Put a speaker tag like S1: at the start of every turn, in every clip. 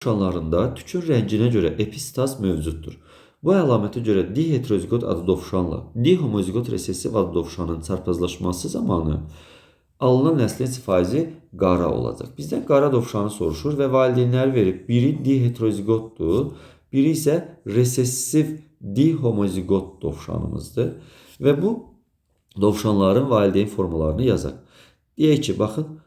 S1: Dovşanlarında tükün rənginə görə epistaz mövcuddur. Bu əlamətə görə diheteroziqot adı dovşanla dihomoziqot resessiv adı dovşanın çarpazlaşması zamanı alınan nəslin faizi qara olacaq. Bizdən qara dovşanı soruşur və valideynləri verib biri diheteroziqotdur, biri isə resessiv dihomoziqot dovşanımızdır. Və bu dovşanların valideyn formalarını yazaq. Deyək ki, baxın,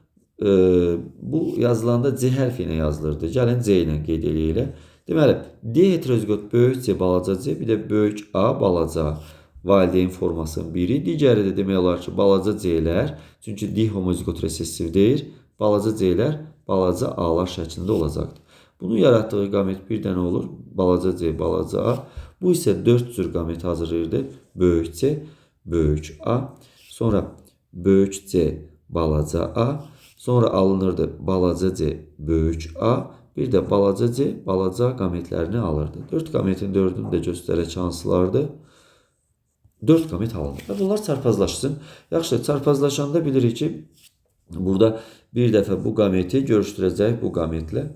S1: bu yazılanda C hərfi ilə yazılırdı. Gəlin C ilə qeyd eləyək. Deməli, diheteroziqot böyük C, balaca C, bir də böyük A, balaca A valideyn formasının biri. Digəri də demək olar ki, balaca C-lər, çünki dihomoziqot resessiv deyir, balaca C-lər balaca A-lar şəklində olacaqdır. Bunun yaratdığı qamet bir dənə olur, balaca C, balaca A. Bu isə 4 cür qamet hazırlayırdı. Böyük C, böyük A, sonra böyük C, balaca A, sonra alınırdı balaca C, böyük A, bir də balaca C, balaca A qametlərini alırdı. 4 qametin 4-ünü də göstərək hansılardır? 4 qamet alınır. Və bunlar çarpazlaşsın. Yaxşı, çarpazlaşanda bilirik ki, burada bir dəfə bu qameti görüşdürəcək bu qametlə.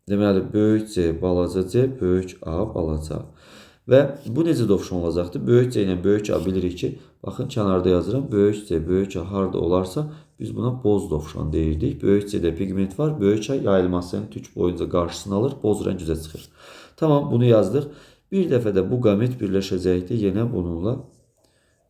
S1: Deməli, böyük C, balaca C, böyük A, balaca A. Və bu necə dovşan olacaqdır? Böyük C ilə böyük A bilirik ki, baxın kənarda yazıram, böyük C, böyük A harda olarsa biz buna boz dovşan deyirdik. Böyük C-də pigment var, böyük A yayılmasının tük boyunca qarşısını alır, boz rəng üzə çıxır. Tamam, bunu yazdıq. Bir dəfə də bu qamet birləşəcəkdir. Yenə bununla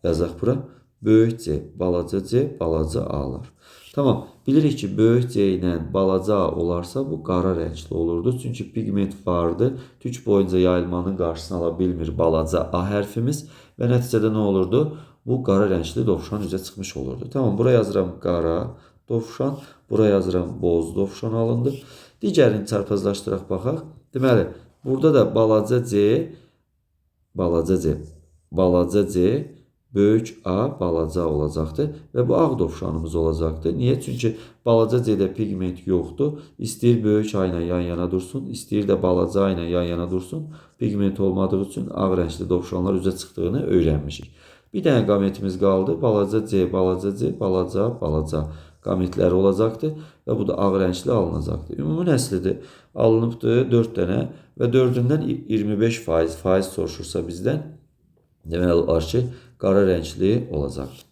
S1: yazaq bura. Böyük C, balaca C, balaca A-lar. Tamam, bilirik ki, böyük C ilə balaca A olarsa bu qara rəngli olurdu. Çünki pigment vardı. Tük boyunca yayılmanın qarşısını ala bilmir balaca A hərfimiz. Və nəticədə nə olurdu? Bu qara rəngli dovşan üzə çıxmış olurdu. Tamam, bura yazıram qara dovşan, bura yazıram boz dovşan alındı. Digərini çarpazlaşdıraq baxaq. Deməli, burada da balaca C, balaca C, balaca C, böyük A, balaca A olacaqdır və bu ağ dovşanımız olacaqdır. Niyə? Çünki balaca C-də pigment yoxdur. İstəyir böyük A ilə yan yana dursun, istəyir də balaca A ilə yan yana dursun. Pigment olmadığı üçün ağ rəngli dovşanlar üzə çıxdığını öyrənmişik. Bir dənə qametimiz qaldı. Balaca C, balaca C, balaca A, balaca A qametləri olacaqdır və bu da ağ rəngli alınacaqdır. Ümumi nəslidir. Alınıbdır 4 dənə və 4-ündən 25% faiz soruşursa bizdən, demək olar ki, qara rəngli olacaqdır.